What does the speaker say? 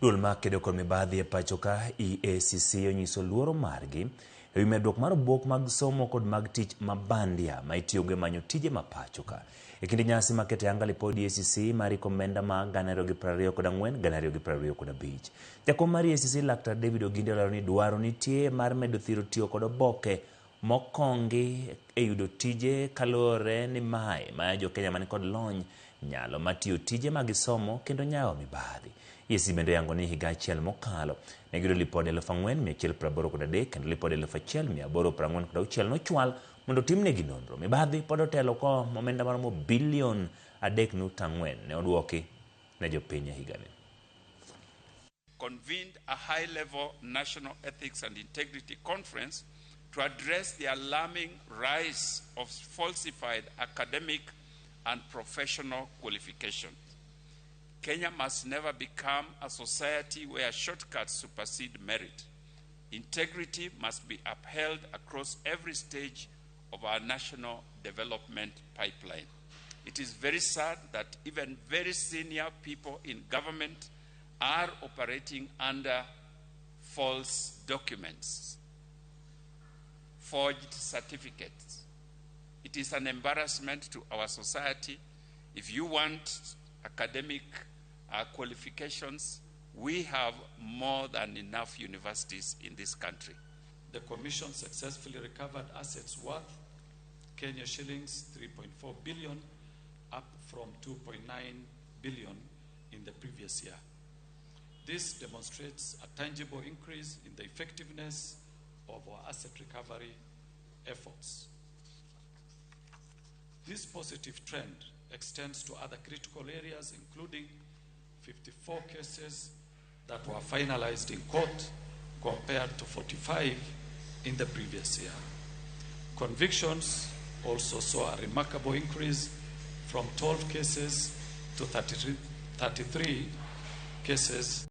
Duol makedo kod mibadhi e pacho ka EACC onyiso luoro margi ewi medruok mar obuok mag somo kod mag tich ma bandia ma itiyogo e manyo tije ma pacho ka. E kinde nyasi maketo e anga lipod EACC mar iko omenda ma 2024 2025. Jakom mar EACC Laktar David Oginde olero ni dwaro nitie mar medo thiro tiyo kod oboke mokongi e yudo tije kaluwore ni mae maya jokenya man kod lony nyalo mar tiyo tije ma gisomo kendo nyawo mibadhi. EACC bende oyango ni higa achiel mokalo ne giyudo lipode 4,183 kendo lipode 1,846 nochwal mondo otimnegi nonro. Mibadhi pod otelo ko omenda maromo bilion 3.4 ne oduoki ne jopiny e higani. Convened a high-level National Ethics and Integrity Conference to address the alarming rise of falsified academic and professional qualifications. Kenya must never become a society where shortcuts supersede merit. Integrity must be upheld across every stage of our national development pipeline. It is very sad that even very senior people in government are operating under false documents, forged certificates. It is an embarrassment to our society. If you want academic qualifications, we have more than enough universities in this country. The Commission successfully recovered assets worth Kenya shillings 3.4 billion, up from 2.9 billion in the previous year. This demonstrates a tangible increase in the effectiveness of our asset recovery efforts. This positive trend extends to other critical areas, including 54 cases that were finalized in court compared to 45 in the previous year. Convictions also saw a remarkable increase from 12 cases to 33 cases.